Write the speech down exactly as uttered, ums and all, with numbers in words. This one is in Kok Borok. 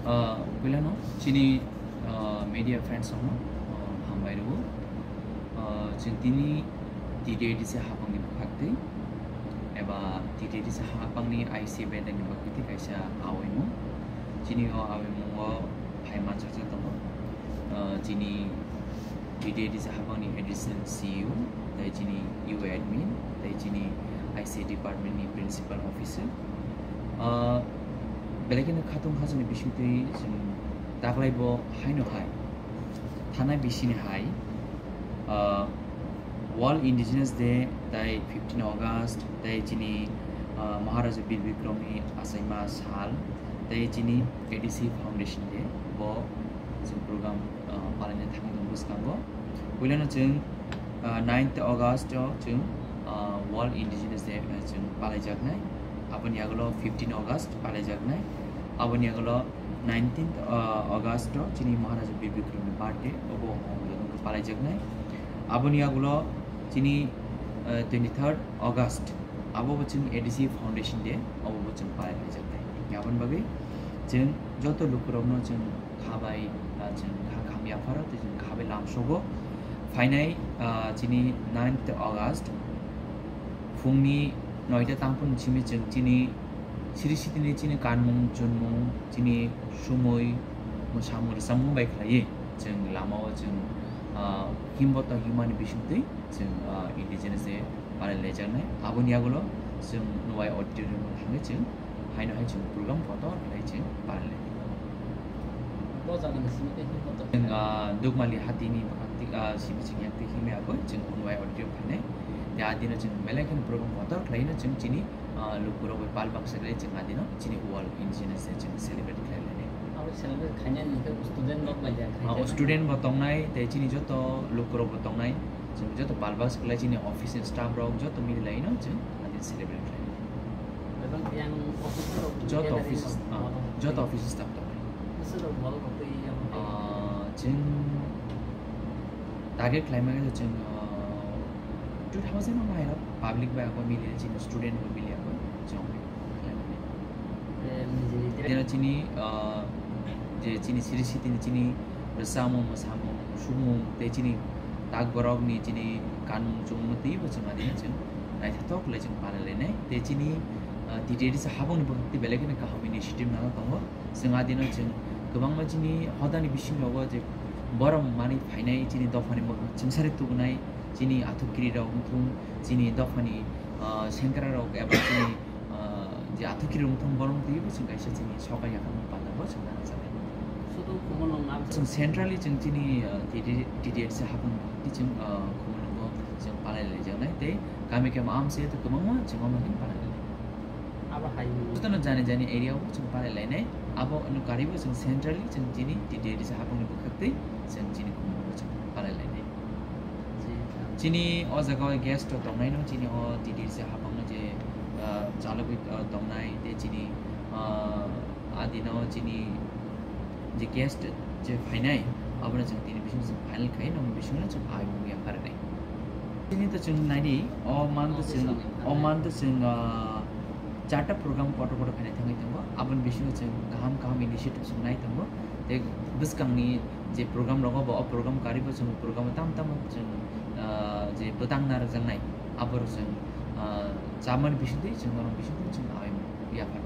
Ah, puilano chini, ah, media friends rokno, ah, hambai rwo. Ah, chwng tini T T A D C hapangni bwkhaktwi eba T T A D C hapangni I C bedani bwkhaktwi kaisa awaimung. Chini o awaimungo phai manchajak tongo. Ah, chini T T A D C hapangni additional C E O, tei chini U A admin, tei chini I C department ni principal officer. Ah, belai kheno khatung khajani bisingtwi chwng taklai bo haino hai. Thana bisini hai, ah, World Indigenous Day, tei fifteen August, tei chini, ah, Maharaja Bir Bikramni achaima sal, tei chini A D C Foundation Day, bo chwng program, ah, palaina thangwi tongo bwskango. Puilano chwng, ah, ninth August o chwng, ah, World Indigenous Day, ah, chwng palaijaknai. Aboni yagulo fifteen August palaijaknai. Aboni yagulo nineteenth, ah, August o chini Maharaja Bir Bikramni birthday, obo palaijaknai. Aboni yagulo chini, ah, twenty-third August, abo bo chwng A D C Foundation Day, abo bo chwng palaijaknai. Aboni bagwi chwng joto lukurokno chwng kha bai, ah, chwng kha kham yapharo, tei chwng kha bai lamsogo. Phainai, ah, chini ninth August, phungni noita tangphung simi chwng chini siri sitini chini kanmung, chunmung, chini sumui, mwsamung, rwchapmung bai khlaiwi chwng lamao chwng, ah, himbo tong himani bisingtwi chwng, ah, Indigenous Day palai laijaknai. Aboni yagulo chwng Nwai Auditorium o thangwi chwng haino hai chwng program kotor khlai chwng palai lai. Bo jagani simi tei himbo tong. Chwng, ah, Dukmali hatini bwkhak twi, ah, simi chwng yak twi himwi abo chwng Nwai Auditorium phainai. Tei adino chwng belai kheno program kotor khlaino chwng chini, ah, lukurok bai pal baksa khlai chwng adino chini World Indigenous Day chwng celebrate khlai lainai. Abo celebrate khainani hwnkhe student rok bai ya khainai. Ah, student bo tongnai, tei chini joto lukurok bo tongnai. Chwng joto pal baksa khlai chini office ni staff rok joto mili laino chwng adino celebrate khlainai. Joto office, ah, joto office staff tongnai. Ah, chwng target khlaimani chwng, ah, two thousand o mairok public bai ako mili chini student bo mili ako chwng khlaimani. Chini, ah, je chini siri sitini chini rwchapmung, mwsamung, sumung tei chini tak borokni chini kanmung chumungno twibo chwng adino chwng naithothok khlai chwng palai lainai. Tei chini, ah, T T A D C hapangni bwkhak tei belai kheno kaham initiative nana tongo. Chwng adino chwng kwbangma chini hodani bisingo je borok manwi phainai chini dophani mwkhang chwngsari tubunai chini athukiri rok wngthung chini dophani, ah, sengkra rok eba chini, ah, je athukiri wngthung borok twibo chwng kaisa chini soka yakarmung panda bo chwng nana chaknai. Chwng centrally chwng chini, ah, T T, T T A D C hapang twi chwng, ah, Khumulwngo chwng palai laijaknai tei kami kami amse to kwbangma chwng omo hin palai lainai. Abo hai. Jotono jani jani area o chwng palai lainai. Abo no karibo chwng centrally chwng chini T T A D C hapangni bwkhak twi chwng chini Khumulwngo chwng palai lainai. Chini o jaga o guest rok tongnai no, chini o T T A D C hapang no je, ah, chalogwi, ah, tongnai, tei chini, ah, adino chini je guest je phainai, abono chwng tini bising chwng final khai, nokni bisingo chwng aimung yapharnai. Chini to chwng naidi, o man to chwng, o man to chwng, ah, charta program kotor kotor khainai thangwi tongo, aboni bisingo chwng kaham kaham initiative chwng nai tongo, tei bwskangni je program rogo bo o program karibo chwng program tam tam chwng, ah, je bwtang narwkjaknai, aboro chwng, ah, chamani bisingtwi chwng norok bisingtwi chwng aimung yapharnai.